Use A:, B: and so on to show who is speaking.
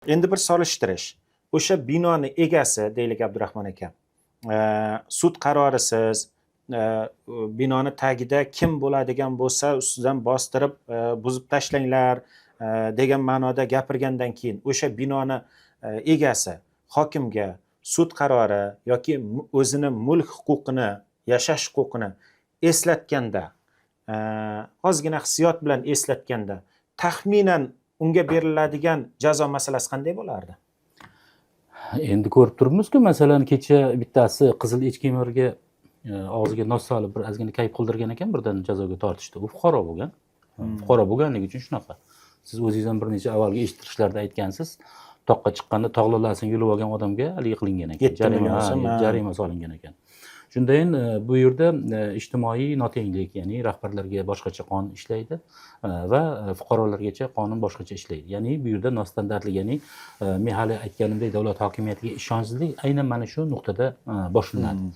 A: Endi bir solishtirish. O'sha binoni egasi, deylik, Abdurahmon aka, sud qarorisiz binoni tagida kim bo'ladigan bo'lsa, ustidan bostirib buzib tashlanglar degan ma'noda gapirgandan keyin o'sha binoni egasi hokimga sud qarori yoki o'zini mulk huquqini, yashash huquqini eslatganda, ozgina hissiyot bilan eslatganda, taxminan unga beriladigan jazo masalasi qanday bo'lardi?
B: Endi ko'rib turibmizku, masalan, kecha bittasi qizil echkemirga og'ziga nos solib, bir ozgina kayf qildirgan ekan, birdan jazoga tortishdi. U fuqaro bo'lgan. Fuqaro bo'lganligi uchun shunaqa. Siz o'zingiz ham bir necha avvalgi eshittirishlarda aytgansiz, toqqa chiqqanda tog' lolasini yulib olgan odamga haligi qilingan ekan,
A: 7
B: jarima
A: million
B: ha,
A: so'm, ha.
B: Jarima solingan ekan. Shundayin bu yerda ijtimoiy notenglik, ya'ni rahbarlarga boshqacha qonun ishlaydi va fuqarolargacha qonun boshqacha ishlaydi. Ya'ni bu yerda nostandartlik, ya'ni men hali aytganimdek, davlat hokimiyatiga ishonchsizlik aynan mana shu nuqtada boshlanadi.